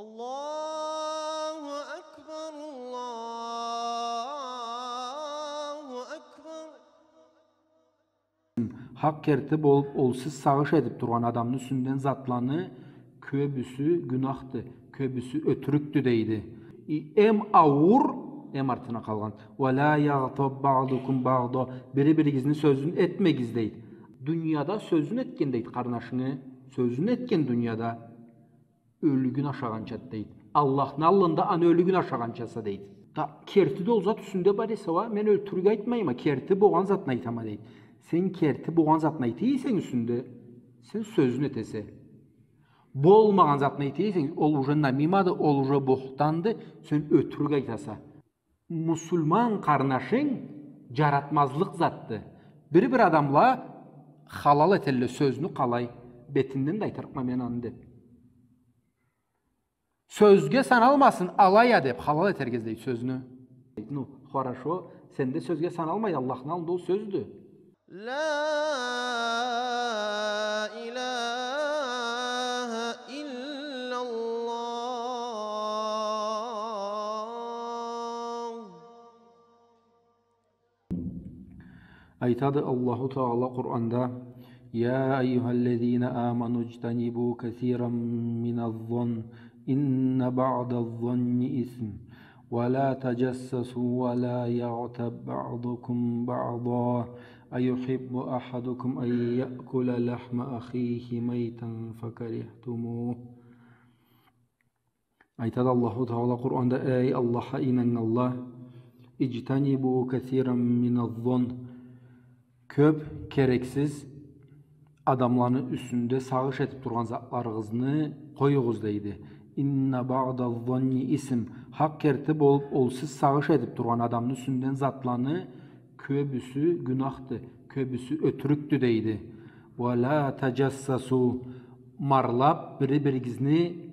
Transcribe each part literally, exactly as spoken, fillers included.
الله أكبر، الله أكبر. Хакъ керти болуп, ол сиз сагъыш этип тургъан адамны юсюнден затланы кёбюсю гюнахды, кёбюсю ётюрюкдю, дейди. И эм ауур, эм артына къалгъан. ولا يغتب بعضكم بعضا. Бири-биригизни сёзюн этмегиз, дейди. Дунияда сёзюн этген, дейди, къарнашынгы, сёзюн этген дунияда. Ёлюгюн ашагъанча, дейди. Аллахны аллында аны ёлюгюн ашагъанчаса, дейди. Да, керти да ол зат юсюнде бар эсе уа, мен ётюрюк айтмайма, керти болгъан затны айтама, дейди. Сен керти болгъан затны айта эсенг юсюнде, сен сёзюн этесе. Болмагъан затны айта эсенг, ол уже намимады, ол уже бухтанды, сен ётюрюк айтаса. Мусулман къарнашынг джаратмазлыкъ затды. Бир-бир адамла халал этелле сёзню къалай, бетинден да айтырыкъма мен аны деп. Сёзге саналмасын, алай а деп, халал этерге излейди сёзню. Ну, хорошо, сенде сёзге саналмайды, Аллахны аллында ол сёздю. لا إله إلا الله. Айтады Аллаху Тагъала Къуранда: يا أيها الذين آمنوا اجتنبوا كثيرا من الظن إن بعض الظن إثم ولا تجسسوا ولا يغتب بعضكم بعضا أيحب أحدكم أن يأكل لحم أخيه ميتا فكرهتموه. Айтады Аллаху Тагъала Къуранда: эй Аллахха ийнаннганла, اجتنبوا كثيرا من الظن. Кёп керексиз адамланы юсюнде сагъыш этип тургъан затларыгъызны къоюгъуз, дейди. إن بعض الظن إثم. Хакъ керти болуп, ол сиз сагъыш этип тургъан адамны юсюнден затланы кёбюсю гюнахды, кёбюсю ётюрюкдю, дейди. ولا تجسسوا. Марлап бири-биригизни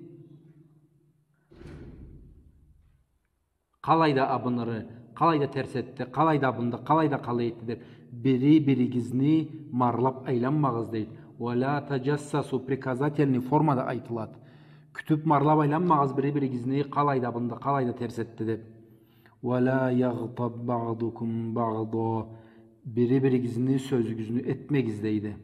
къалайда абыныры, къалайда терс этди, къалайда абынды, къалайда къалай этди деп, бири-биригизни марлап айланмагъыз, дейди. ولا تجسسوا, приказательный формада айтылады. Кютюп марлап айланмагъыз бири-биригизни, къалайда абынды, къалайда терс этди деп. ولا يغتب بعضكم بعضا. Бири-биригизни сёзюгюзню этмегиз, дейди.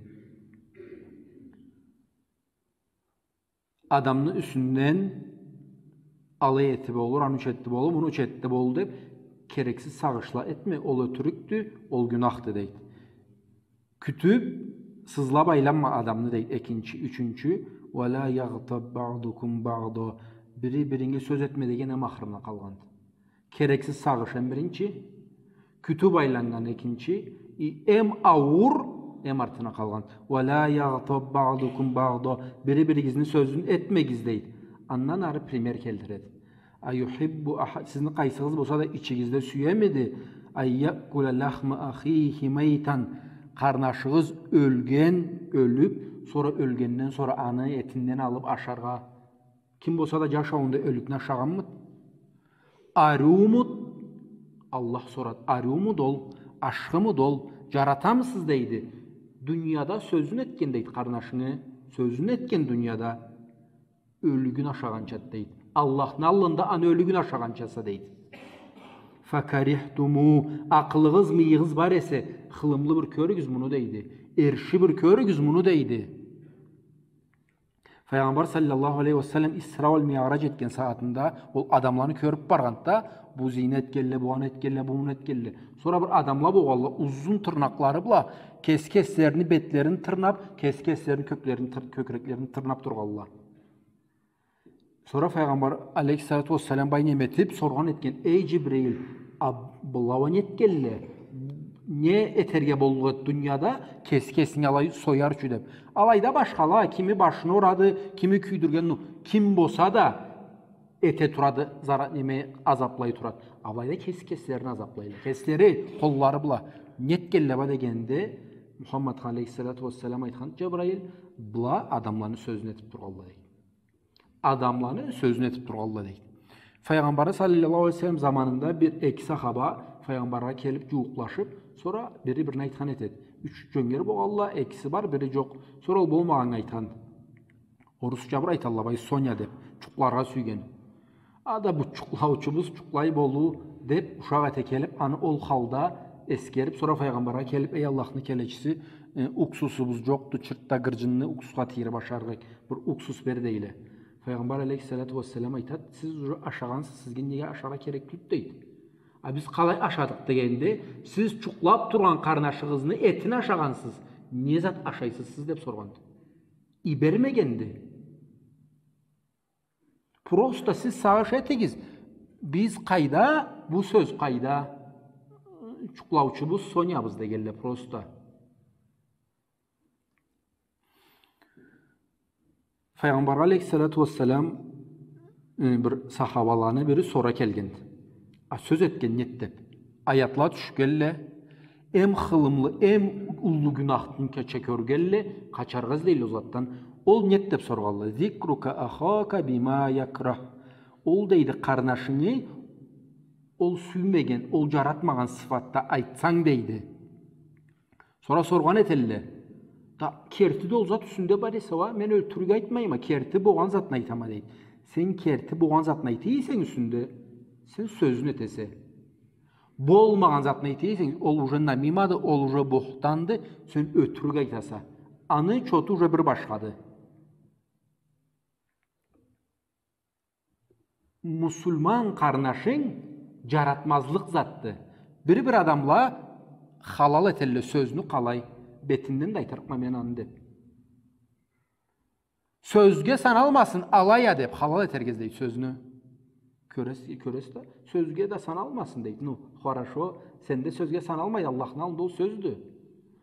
Адамны юсюнден алай этип болур, аны ючюн этди болур, муну ючюн этди болур деп, керексиз сагъышла этме, ол ётюрюкдю, ол гюнахды, дейди. Кютюп, сызлап айланма адамны, дейди, экинчи, ючюнчю, ولا يغتب بعضكم بعضا. Бири-биринге сёз этме деген эм ахырына къалгъанды. Керексиз сагъыш эм биринчи, кютюп айланнган экинчи, и эм ауур, эм артына къалгъан. ولا يغتب بعضكم بعضا. Бири-биригизни сёзюн этмегиз, дейди. Андан ары пример келтиреди. أيحب أح-, сизни къайсыгъыз болса да ичигизде сюемиди, أن يأكل لحم أخيه ميتا, къарнашыгъыз ёлген, ёлюп, сора ёлгенден сора аны этинден алып ашаргъа. Ким болса да джашауунда ёлюкню ашагъанмыды? Ариумуду? Аллах сорады. Ариумуду ол? Ашхымыды ол? Джаратамысыз, дейди. Дунияда сёзюн этген, дейди, къарнашынгы. Сёзюн этген дунияда ёлюгюн ашагъанча, дейди. Аллахны аллында аны ёлюгюн ашагъанчаса, дейди. فكرهتموه. Акъылыгъыз, мыйыгъыз бар эсе, хылымлы бир кёрюгюз муну, дейди. Эрши бир кёрюгюз муну, дейди. Файгъамбар саллаллаху алейхи ва саллам Исра уа Миъраж этген сагъатында ол адамланы кёрюп баргъанды да, бу зина этгенле, бу аны этгенле, бу муну этгенле. Сора бир адамла болгъанла, узун тырнакълары бла кеси кеслерини бетлерин тырнап, кеси кеслерини кёклерин тыр-, кёкюреклерин тырнап тургъанла. Сора Файгъамбар алейхиссалату уассалам бай неме этип, соргъан этген: «Эй, Джибрил, а была уа не этгенле? Не этерге боллукъ эди дунияда, кеси кесин алай соярча?» — деп. Алайда башхала, кими башын орады, кими кюйдюрген, ну, ким болса да эте турады, зара-, неме, азаплай турады. Алайда кеси кеслерин азаплайла. Кеслери, къоллары бла. Не этгенле ба дегенде, Мухаммад алейхиссалату уассалам айтхан: «Джабраил, была адамланы сёзюн этип тургъанла», — дейди. Адамланы сёзюн этип тургъанла, дейди. Файгъамбарны саллаллаху алейхи ва саллам заманында бир эки сахаба Файгъамбаргъа келип, джууукълашып, сора бири бирине айтхан этеди. Юч джёнгер болгъанла, экиси бар, бири джокъ. Сора ол болмагъаннга айтхан. Орусча бир айталла, бай, Соня деп. Джукъларгъа сюйген. А да бу джукълаучубуз джукълай болур деп ушакъ эте келип, аны ол халда эсгерип, сора Файгъамбаргъа келип: «Эй Аллахны келечиси, э, уксусубуз джокъду, чыртда гырджынны уксусха тийирип ашарыкъ, бир уксус бер», — дейле. Файгъамбар алейхиссалату уассалам айтат: «Сиз уже ашагъансыз, сизге неге ашаргъа керек тюлдю?» — дейди. «А биз къалай ашадыкъ?» — дегенде, «Сиз джукълап тургъан къарнашыгъызны этин ашагъансыз, не зат ашайсыз сиз?» — деп соргъанды. Ибермегенди. Просто сиз сагъыш этигиз. Биз къайда, бу сёз къайда? Джукълаучубуз Сонябыз дегенле просто. Файгъамбаргъа алейхиссалату уассалам, э, бир сахабаланы бири сора келген. А сёз этген нед деп. Аятла тюшгенле, эм хылымлы, эм уллу гюнахны кече кёргенле, къачаргъа излейле ол затдан. Ол нед деп соргъанла? «Зикрука ахака бима якрах». Ол, дейди, къарнашынгы ол сюймеген, ол джаратмагъан сыфатда айтсанг, дейди. Сора соргъан этелле. Да, керти да ол зат юсюнде бар эсе уа, мен ётюрюк айтмайма, керти болгъан затын айтама, дейди. Сен керти болгъан затын айта эсенг юсюнде, сен сёзюн этесе. Болмагъан затын айта эсенг, ол уже намимады, ол уже бухтанды, сен ётюрюк айтаса. Аны чоту уже бир башхады. Мусулман къарнашынг джаратмазлыкъ затды. Бир-бир адамла халал этелле сёзню къалай, бетинден да айтырыкъма мен аны деп. Сёзге саналмасын, алай а деп, халал этерге излейди сёзню. Кёрес-, кёресиз да, сёзге да саналмасын дейди. Ну, хорошо, сенде сёзге саналмайды, Аллахны аллында ол сёздю.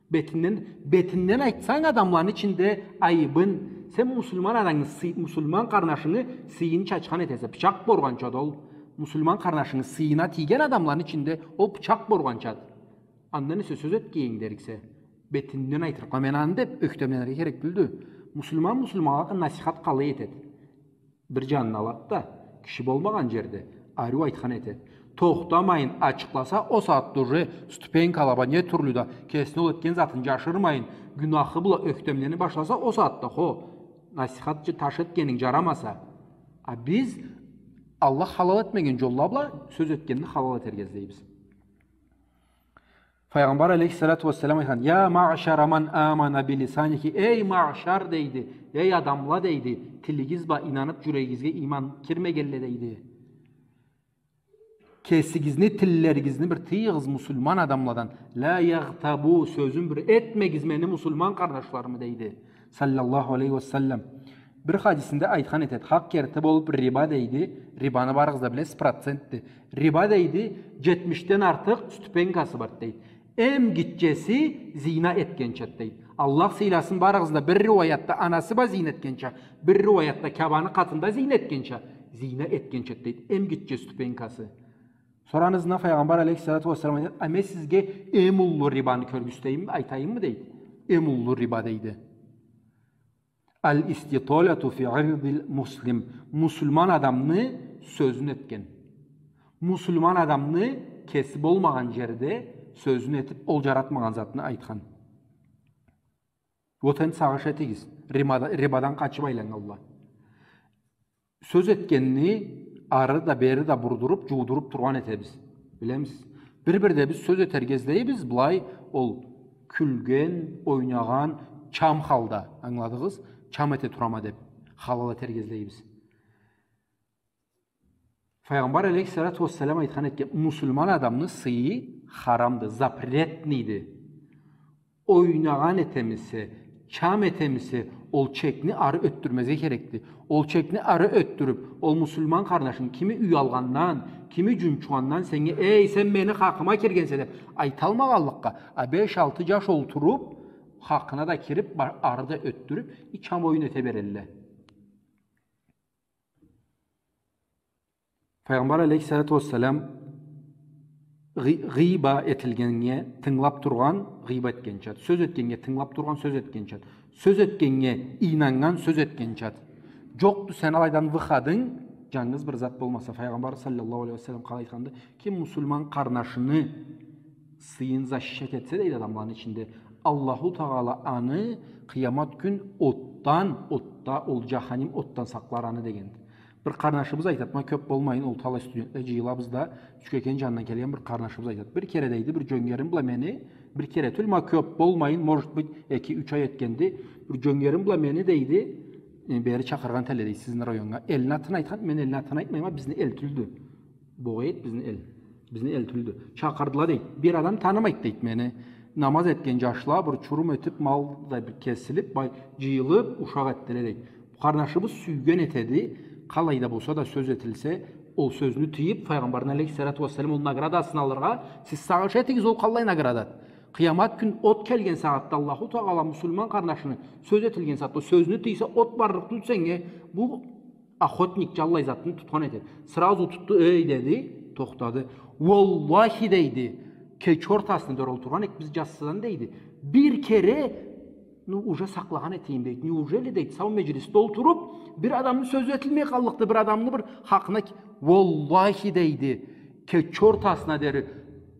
Бетинден, бетинден айтсанг адамланы ичинде айыбын, сен мусулман адамны сый-, мусулман къарнашынгы сыйын чачхан этесе, пычакъ боргъанчады ол. Мусулман къарнашынгы сыйына тийген адамланы ичинде ол пычакъ боргъанчады. Андан эсе сёз этгенинг дериксе, бетинден айтырыкъма мен аны деп ёхтемленирге керек тюлдю. Мусулман мусулманнга насихат къалай этеди? Бир джанына алат да, киши болмагъан джерде ариу айтхан этет. Тохтамайын ачыкъласа, ол сагъатда уже ступенькала бла, не тюрлю да, кесине ол этген затын джашырмайын, гюнахы бла ёхтемлени башласа, ол сагъатда, хо, насихатчы таш этгенинг джарамаса. А биз Аллах халал этмеген джолла бла сёз этгенни халал этерге излейбиз. Файгъамбар алейхиссалату уассалам айтхан: «Я маъшара ман амана би лисанихи», эй маъшар, дейди, эй адамла, дейди, тилигиз бла ийнанып, джюрегигизге ийман кирмегенле, дейди. Кесигизни, тиллеригизни бир тыйыгъыз мусулман адамладан. «Ла ягътабу», сёзюн бир этмегиз мени мусулман къарнашларымы, дейди. Саллаллаху алейхи ва саллам. Бир хадисинде айтхан этет, хакъ керти болуп риба, дейди. Рибаны барыгъыз да билесиз, процентди. Риба, дейди, джетмишден артыкъ ступенькасы бар, дейди. Эм гитчеси зина этгенчады, дейди. Аллах сыйласын барыгъызны да, бир риуаятда анасы бла зина этгенча, бир риуаятда Каабаны къатында зина этгенча, зина этгенчады, дейди. Эм гитче ступенькасы. Сора аны ызына Файгъамбар алейхиссалату уассалам айтады, а мен сизге эм уллу рибаны кёргюзтейимми, айтайыммы, дейди. Эм уллу риба, дейди. Аль-иститоляту фи ирдиль муслим. Мусулман адамны сёзюн этген. Мусулман адамны кеси болмагъан джерде сёзюн этип, ол джаратмагъан затны айтхан. Вот энди сагъыш этигиз, рибада-, рибадан къачып айланнганла. Сёз этгенни ары да, бери да бурдуруп, джуудуруп тургъан этебиз. Билемисиз? Бир-бирде биз сёз этерге излейбиз, былай ол кюлген, ойнагъан, чам халда, ангыладыгъыз? Чам эте турама деп, халал этерге излейбиз. Файгъамбар алейхиссалату уассалам айтхан этген, мусулман адамны сыйы харамды, запретныйды. Ойнагъан этемисе, чам этемисе, ол чекни ары ётдюрмезге керекди. Ол чекни ары ётдюрюп, ол мусулман къарнашынг кими уялгъандан, кими джунчугъандан сеннге, «Эй, сен мени хакъыма киргенсе», — деп айталмагъанлыкъгъа, а беш-алты джаш олтуруп, хакъына да кирип, ба-, ары да ётдюрюп, и чам оюн эте берелле. Файгъамбар алейхиссалату уассалам гъый-, гъыйба этилгеннге тынгылап тургъан гъыйба этгенчады. Сёз этгеннге тынгылап тургъан сёз этгенчады. Сёз этгеннге ийнаннган сёз этгенчады. Джокъду сен алайдан выходунг, джангыз бир зат болмаса. Файгъамбар саллаллаху алейхи ва саллам къалай айтханды? Ким мусулман къарнашыны сыйын защищать этсе, дейди, адамланы ичинде, Аллаху Тагъала аны къыямат кюн отдан, отда, ол джаханим отдан сакълар аны, дегенди. Бир къарнашыбыз айтат, ма кёп болмайын, ол талай студентле джыйылабыз да, Учкекен джанындан келген бир къарнашыбыз айтат. Бир кере, дейди, бир джёнгерим бла мени, бир кере тюл, ма кёп болмайын, может быть, эки, юч ай ётгенди, бир джёнгерим бла мени, дейди, э, бери чакъыргъан этелле, дейди, сизни районнга. Элни атын айтхан, мен элни атын айтмайма, бизни эл тюлдю. Богъейт бизни эл. Бизни эл тюлдю. Чакъырдыла, дейт. Бир адам танымайт, дейт, мени. Намаз этген джашла бир чурум этип, мал да бир кесилип, бай, джыйылып, ушакъ этдиле, дейт. Бу къарнашыбыз сюйген этеди, къалай да болса да сёз этилсе, ол сёзню тыйып, Файгъамбарны алейхиссалату уассалам ол наградасын алыргъа, сиз сагъыш этигиз, ол къаллай наградады. Къыямат кюн от келген сагъатда Аллаху Тагъала муслиман къарнашыны сёз этилген сагъатда сёзню тыйса, от барлыкъ тюл сеннге, бу охотник джанлай затны тутхан этеди. Сразу тутду, эй, деди, тохтады. Уаллахи, дейди, кече ортасына дери олтургъан эдик биз джассыдан, дейди. Бир кере, ну, уже сакълагъан этейим, дейди. Неужели, дейди, сау меджлисде олтуруп, бир адамны сёзю этилмей къаллыкъды, бир адамны бир хакъына ки-, уаллахи, дейди, кече ортасына дери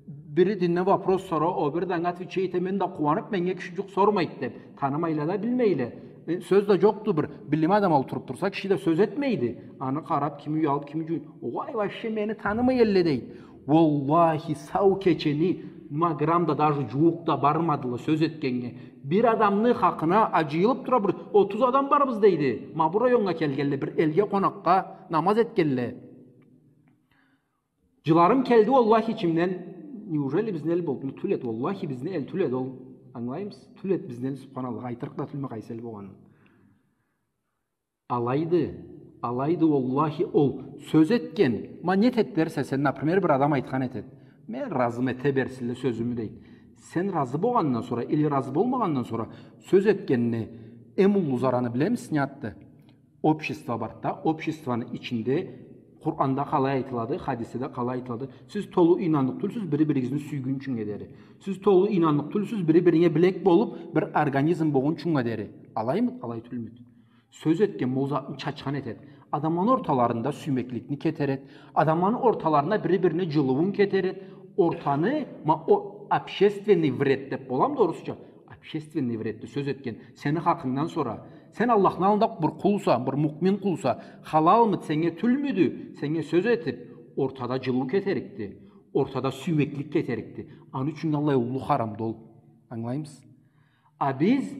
бири динден вопрос сора, о бири да анга отвечать эте, мен да къууанып, меннге киши джукъ сормайды деп. Танымайла да, билмейле. Э, сёз да джокъду бир. Билим адам олтуруп турса, киши да сёз этмейди. Аны къарап, кими уялып, кими джуюп. Уай, вообще мени танымай элле, дейди. Уаллахи, сау кечени ма грамм да, даже джууукъ да бармадыла сёз этгеннге. Бир адамны хакъына а джыйылып тура бир отуз адам барбыз, дейди. Ма бу районнга келгенле, бир элге къонакъгъа намаз этгенле. Джыларым келди, уаллахи, ичимден, неужели бизни эл болду? Ну, тюл эд, уаллахи, бизни эл тюл эд ол. Ангылаймысыз? Тюл эд бизни эл, субханаллах, айтырыкъ да тюлме къайсы эл болгъанын. Алайды, алайды, уаллахи, ол сёз этген. Ма не этед дерсе сен, например, бир адам айтхан этед. Мен разым, эте берсинле сёзюмю, дейд. Сен разы болгъандан сора или разы болмагъандан сора сёз этгенни эм уллу зараны билемисиз, не затды? Общество барды да, обществону ичинде Къуранда къалай айтылады, хадисде да къалай айтылады. Сиз толу ийнанныкъ тюлсюз бири-биригизни сюйгюнчюнге дери. Сиз толу ийнанныкъ тюлсюз бири-биринге билек болуп, бир организм болгъунчунга дери. Алаймыд, алай тюлмюд? Сёз этген бу затны чачхан этед. Адамланы орталарында сюймекликни кетеред. Адамланы орталарында бири-бирине джылыуун кетеред. Ортаны, ма, о, общественный вред деп боламыд орусча? Общественный вредди сёз этген. Сени хакъынгдан сора. Сен Аллахны аллында бир къулса, бир муъмин къулса, халалмыд сеннге, тюлмюдю сеннге сёз этип, ортада джылыу кетерикди, ортада сюймеклик кетерикди. Аны ючюн аллай уллу харамды ол. Ангылаймысыз? А биз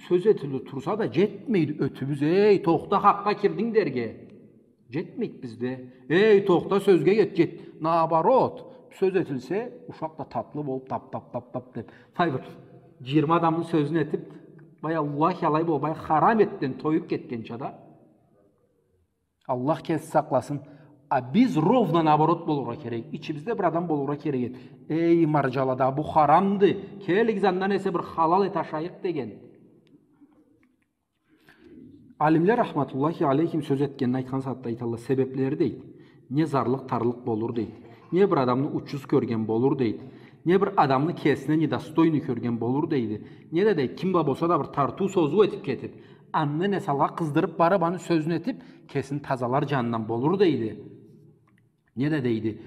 сёз этилип турса да джетмейди ётюбюз, эй, тохта, хакъгъа кирдинг дерге. Джетмейд бизде. Эй, тохта, сёзге джет, джет. Наоборот, сёз этилсе, ушакъ да татлы болуп, тап, тап, тап, тап деп. Бай бир джыйырма адамны сёзюн этип, бай, Аллах, алай бол, бай, харам этден тоюп кетгенча да. Аллах кеси сакъласын. А биз ровно наоборот болургъа керек. Ичибизде бир адам болургъа керек эди. Эй, марджалада, бу харамды. Келигиз, андан эсе бир халал эт ашайыкъ деген. Алимле рахматуллахи алейхим сёз этгенин айтхан сагъатда айталла, себеплери, дейди. Не зарлыкъ-тарлыкъ болур, дейди. Не бир адамны учуз кёрген болур, дейди. Не бир адамны кесине недостойный кёрген болур, дейди. Не да, дейди, ким бла болса да бир тартыу-созуу этип кетип, андан эсе алгъа къыздырып барып, аны сёзюн этип, кесин тазалар джанындан болур, дейди. Не да дейди,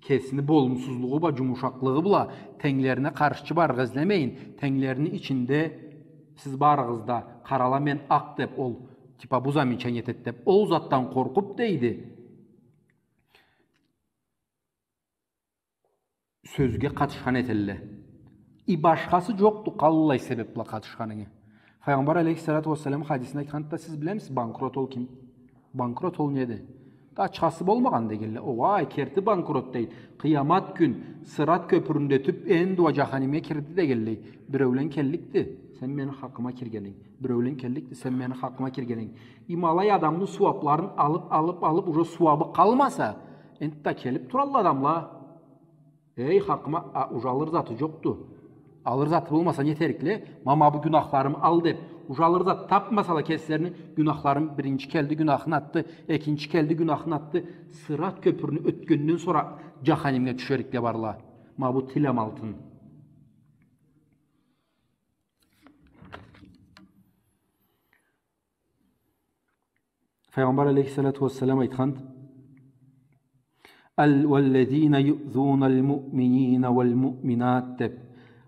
кесини болумсузлугъу бла, джумушакълыгъы бла тенглерине къаршчы барыргъа излемейин, тенглерини ичинде сиз барыгъыз да къарала, мен акъ деп, ол, типа, бу замечание этед деп, ол затдан къоркъуп, дейди, сёзге къатышхан этелле. И башхасы джокъду, къаллай себеп бла къатышханынгы. Файгъамбар алейхиссалату уассалам хадисинде айтханды да, сиз билемисиз, банкрот ол ким? Банкрот ол неди? Да ачхасы болмагъан дегенле. Огъай, керти банкрот дейд. Къыямат кюн сырат кёпюрюнде ётюп, энди уа джаханимге кирди дегенлей. Биреулен келликди. Сен мени хакъыма киргенинг. Биреулен келликди. Сен мени хакъыма киргенинг. Им алай адамны сууабларын алып, алып, алып, уже сууабы къалмаса, энтда келип туралла адамла. Эй, хакъыма, а, уже алыр заты джокъду. Алыр заты болмаса, не этерикле? Ма, ма бу гюнахларымы ал деп. Уже алыр зат тапмасала кеслерини, гюнахларын, биринчи келди, гюнахын атды, экинчи келди, гюнахын атды. Сырат кёпюрню ётгенден сора джаханимге тюшерикле барла. Ма бу тилем алтын. Файгъамбар алейхиссалату уассалам айтхан, «Ал-, валлазина юъзуна ал-муъминина вал-муъминат», — деп.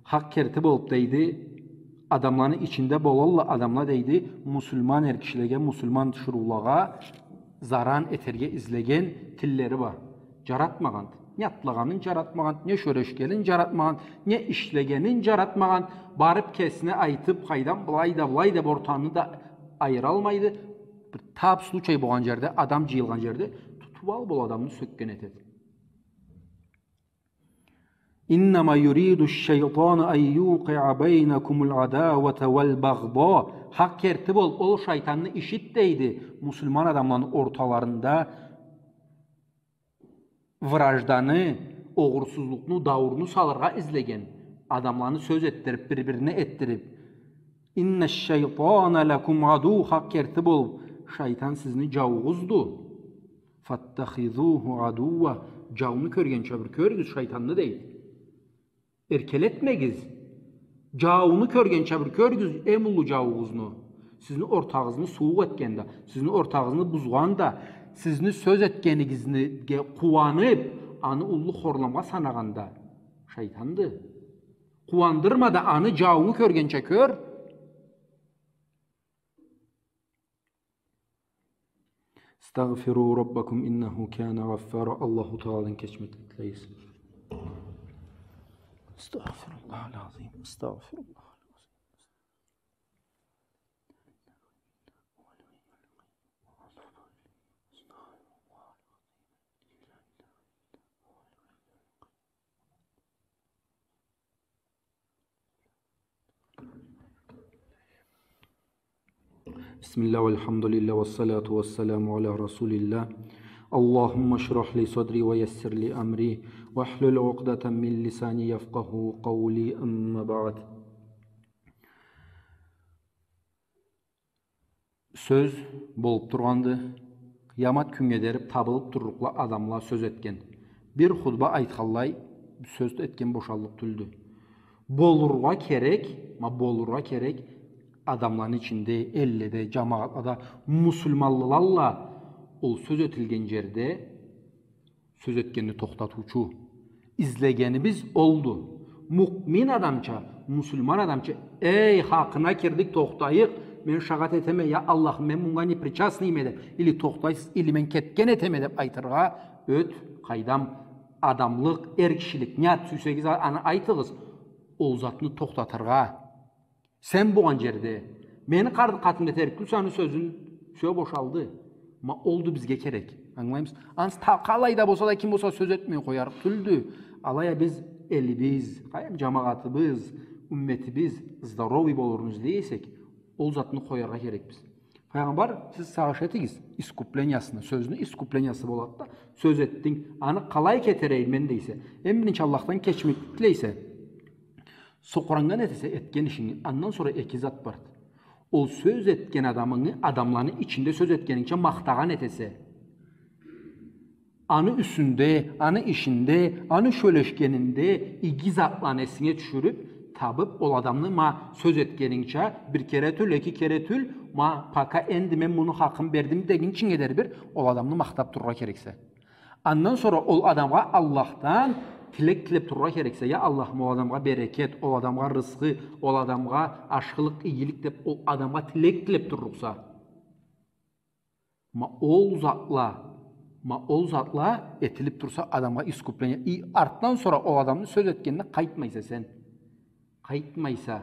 Хакъ керти болуп, дейди, адамланы ичинде болалла адамла, дейди, муслиман эр кишилеге, муслиман тиширыулагъа заран этерге излеген тиллери бар. Жаратмагъанды. Не атлагъанын жаратмагъанды, не сёлешгенин жаратмагъанды, не ишлегенин жаратмагъанды. Барып кесине айтып, къайдам, былай да, былай деп ортаны да айыралмайды. Бир тап случай болгъан жерде, адам жыйылгъан жерде тутуп алып ол адамны сёкген этеди. إنما يريد الشيطان أن يوقع بينكم العداوة والبغضاء. Хакъ керти болуп, ол шайтанны ишиди дейди, муслиман адамланы орталарында вражданы, огъурсузлукъну, даурну салыргъа излеген, адамланы сёз этдирип, бир-бирине этдирип. إن الشيطان لكم عدو, хакъ керти болуп, шайтан сизни жауугъузду. فاتخذوه عدوا, жауну кёргенча бир кёрюгюз шайтанны дейди. Эркелетмегиз. Жауну кёргенча бир кёрюгюз эм уллу жаугъузну. Сизни ортагъызны сууукъ этгенде, сизни ортагъызны бузгъанда, сизни сёз этгенигизге къууанып, аны уллу хорламгъа санагъанда, шайтанды. Къууандырма да аны, жауну кёргенча кёр. استغفروا ربكم إنه كان غفارا. Аллаху Тааладан кечмеклик тилейбиз. أستغفر الله العظيم، أستغفر الله العظيم. بسم الله والحمد لله والصلاة والسلام على رسول الله. اللهم اشرح لي صدري ويسر لي أمري واحلل عقدة من لساني يفقهوا قولي. أما بعد. Сёз болуп тургъанды. Къыямат кюннге дери табылып турлукъла адамла сёз этген. Бир хутба айтханлай, сёз этген бошаллыкъ тюлдю. Болургъа керек, ма болургъа керек, адамланы ичинде, элледе, жамагъатлада, муслиманлылалла ол сёз этилген жерде сёз этгенни тохтатыучу, излегенибиз олду. Муъмин адамча, муслиман адамча, эй, хакъына кирдик, тохтайыкъ, мен шагъат этеме, я Аллах, мен мунга не причастныйме деп, или тохтайсыз, или мен кетген этеме деп айтыргъа, ёт, къайдам, адамлыкъ, эр кишилик, не зат сюйсегиз, аны айтыгъыз, ол затны тохтатыргъа. Сен болгъан жерде, мени къар-, къатымда этерик тюлсе аны сёзюн, всё, бошалды. Ма олду бизге керек. Ангылаймысыз? Ансы та-, къалай да болса да, ким болса сёз этмей къоярыкъ тюлдю. Алай а биз элибиз, къайдам, жамагъатыбыз, умметибиз здоровый болурун излей эсек, ол затны къояргъа керекбиз. Файгъамбар, сиз сагъыш этигиз, искуплениясыны, сёзню искуплениясы болады да, сёз этдинг, аны къалай кетерейим мен дейсе, эм биринчи Аллахдан кечмек тилейсе, сокъуранган этесе этген ишинги, андан сора эки зат барды. Ол сёз этген адамынгы адамланы ичинде сёз этгенингча махтагъан этесе. Аны юсюнде, аны ишинде, аны сёлешгенинде иги затланы эсинге тюшюрюп, табып, ол адамны ма сёз этгенингча бир кере тюл, эки кере тюл, ма пока энди мен муну хакъын бердим дегинчинге дери бир ол адамны махтап турургъа керексе. Андан сора ол адамгъа Аллахдан тилек тилеп турургъа керексе, я Аллахым, ол адамгъа берекет, ол адамгъа рызкъы, ол адамгъа ашхылыкъ, игилик деп, ол адамгъа тилек тилеп турлукъса. Ма ол затла, ма ол затла этилип турса адамгъа искупление. И артдан сора ол адамны сёз этгенине къайтмайса сен. Къайтмайса,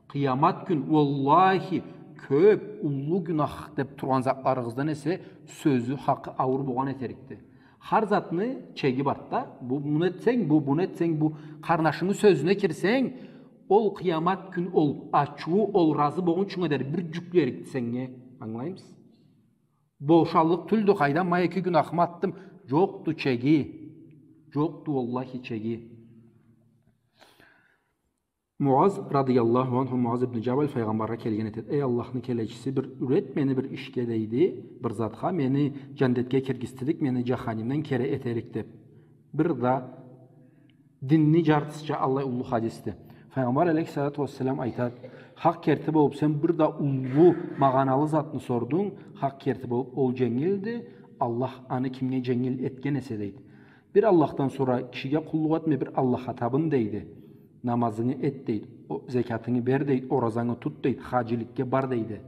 къыямат кюн, уаллахи, кёп уллу гюнах деп тургъан затларыгъыздан эсе сёзю хакъы ауур болгъан этерикди. Хар затны чеги барды да. Бу, муну этсенг, бу, буну этсенг, бу къарнашынгы сёзюне кирсенг, ол къыямат кюн, ол ачыуу, ол ыразы болгъунчугъа дери бир жюклерикди сеннге. Ангылаймысыз? Бошаллыкъ тюлдю, къайдам, ма эки гюнахымы атдым. Жокъду чеги. Жокъду, уаллахи, чеги. Муаз радыяллаху анху, Муаз ибн Жабал файгъамбаргъа келген этеди. Эй Аллахны келечиси, бир юйрет мени бир ишге, дейди, бир затха, мени жаннетге киргизтирик, мени жаханимден кери этерик деп. Бир да динни жартысыча аллай уллу хадисди. Файгъамбар алейхиссалату уассалам айтады, хакъ керти болуп, сен бир да уллу, магъаналы затны сордунг, хакъ керти болуп, ол женгилди, Аллах аны кимге женгил этген эсе, дейди. Бир Аллахдан сора кишиге къуллукъ этме, бир Аллахха табын, дейди. Намазынгы эт, дейди. О, зекятынгы бер, дейди. Оразангы тут, дейди. Хаджиликге бар, дейди.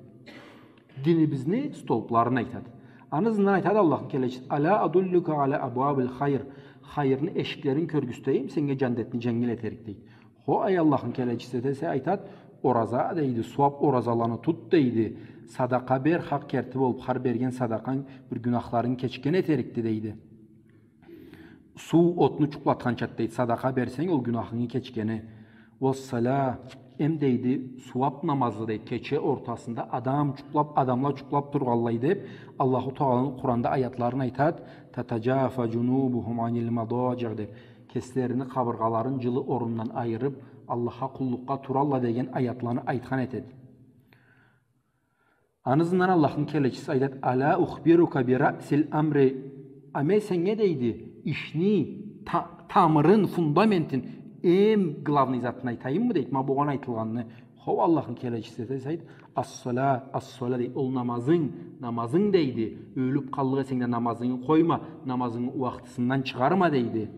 Динибизни столпларын айтады. Аны ызындан айтады Аллахны келечиси: «Ала адуллука ала абуабил хайр». Хайырны эшиклерин кёргюзтейим сеннге, джандетни дженгил этерик, дейди. Хо, ай Аллахны келечиси, десе, айтады: «Ораза, — дейди, — сууаб оразаланы тут, — дейди. — Садакъа бер, хакъ керти болуб, хар берген садакъанг бир гюнахларынгы кечген этерикди», — дейди. Суу отну джукълатханчады, дейди, садакъа берсенг, ол гюнахынгы кечгени. «Уассала», эм, дейди, сууаб намазы, дейди, кече ортасында адам джукълаб, адамла джукълаб тургъанлай деб, Аллаху Тааланы Къуранда аятларын айтады: «Татаджафа джунубухум анил мададжи», — деб, кеслерини къабыргъаларын джылы орундан айырыб, Аллахха къуллукъгъа туралла деген аятланы айтхан этеди. Аны ызындан Аллахны келечиси айтады: «Ала ухбирука би раъсил амри». А мен сеннге, дейди, ишни та-, тамырын, фундаментин, эм главный затын айтайыммы, дейди, ма бугъан айтылгъанны. Хо, Аллахны келечиси, десе, айтады: «Ас-сала, ас-сала», — дейди, ол намазынг, намазынг, дейди. Ёлюб къаллыкъ эсенг да, намазынгы къойма, намазынгы уахтысындан чыгъарма, дейди.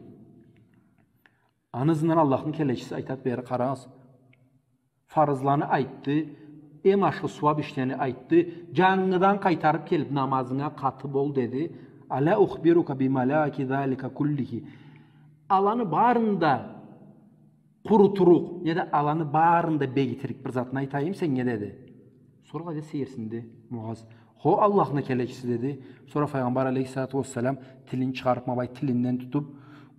Аны ызындан Аллахны келечиси айтады, бери къарагъыз. Фарызланы айтды, эм ашхы сууаб ишлени айтды, джангыдан къайтарыб келиб, намазынга къаты бол, деди. «Ала ухбирука би малаки залика куллихи». Аланы барын да къурутурукъ, неда аланы барын да бегитирик бир затны айтайым сеннге, деди. Сора алайда сейирсинди Муаз. Хо, Аллахны келечиси, деди. Сора Файгъамбар алейхиссалату уассалам тилин чыгъарыб, ма былай тилинден тутуб,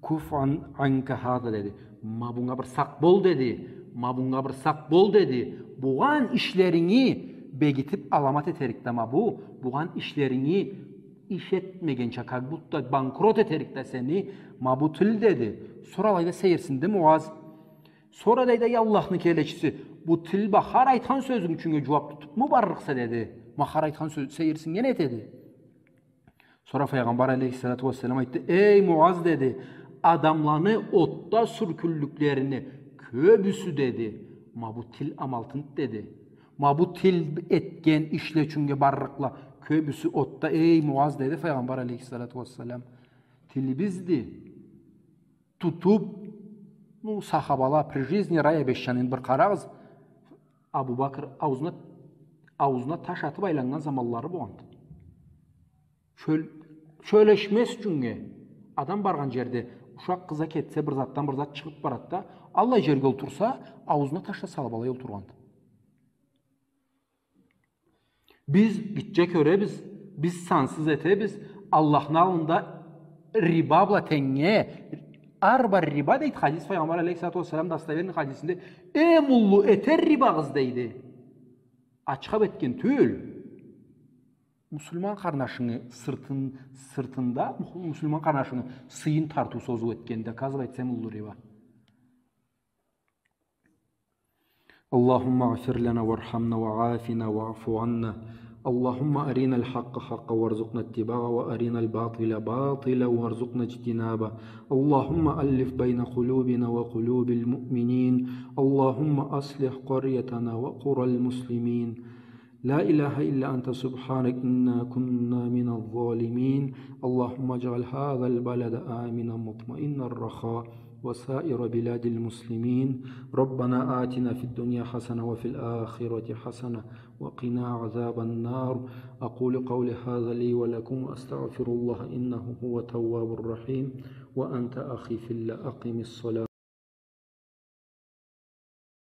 «Куффа анка хаза», деди. Ма бунга бир сакъ бол, деди. Ма бунга бир сакъ бол, деди. Бугъан ишлеринги бегитиб аламат этерик да ма бу. Бугъан ишлеринги иш этмегенча, как будто банкрот этерик да сени ма бу тил, деди. Сора алайда сейирсинди Муаз. Сора дейди, эй Аллахны келечиси, бу тил ма хар айтхан сёзюнг ючюннге джууаб тутубму барлыкъса, деди. Ма хар айтхан сёз, сейирсиннген этеди. Сора Файгъамбар алейхиссалату уассалам айтды, эй Муаз, деди, адамланы отда сюркюллюклерини кёбюсю, деди, ма бу тил амалтынды, деди. Ма бу тил этген ишле ючюннге барлыкъла кёбюсю отда, эй Муаз, деди Файгъамбар алейхиссалату уассалам. Тилибизди. Тутуб, ну, сахабала, при жизни рай обещанныйын бир къарагъыз. Абу Бакр ауузуна, ауузуна таш атыб айланнган заманлары болгъанды. Сёл-, сёлешмез ючюннге. Адам баргъан джерде ушакъ къыза кетсе, бир затдан бир зат чыгъыб барады да, аллай джерге олтурса, ауузуна таш да салыб алай олтургъанды. Биз гитче кёребиз, биз сансыз этебиз, Аллахны аллында риба бла тенгнге, ар бир риба, дейди хадис, Файгъамбар алейхиссалату уассалам достоверный хадисинде, эм уллу этер рибагъыз, дейди. Ачха бла этген тюл. Муслиман къарнашынгы сыртын-, сыртында, мух-, муслиман къарнашынгы сыйын тартыу, созуу этген, доказывается, эм уллу риба. اللهم اغفر لنا وارحمنا وعافنا واعف عنا. اللهم أرنا الحق حقا وارزقنا اتباعه وأرنا الباطل باطلا وارزقنا اجتنابه. اللهم ألف بين قلوبنا وقلوب المؤمنين. اللهم أصلح قريتنا وقرى المسلمين. لا إله إلا أنت سبحانك إنا كنا من الظالمين. اللهم اجعل هذا البلد آمنا مطمئنا رخاء وسائر بلاد المسلمين. ربنا آتنا في الدنيا حسنة وفي الآخرة حسنة وقنا عذاب النار. أقول قولي هذا لي ولكم وأستغفر الله إنه هو التواب الرحيم. وأنت أخي في الله أقم الصلاة.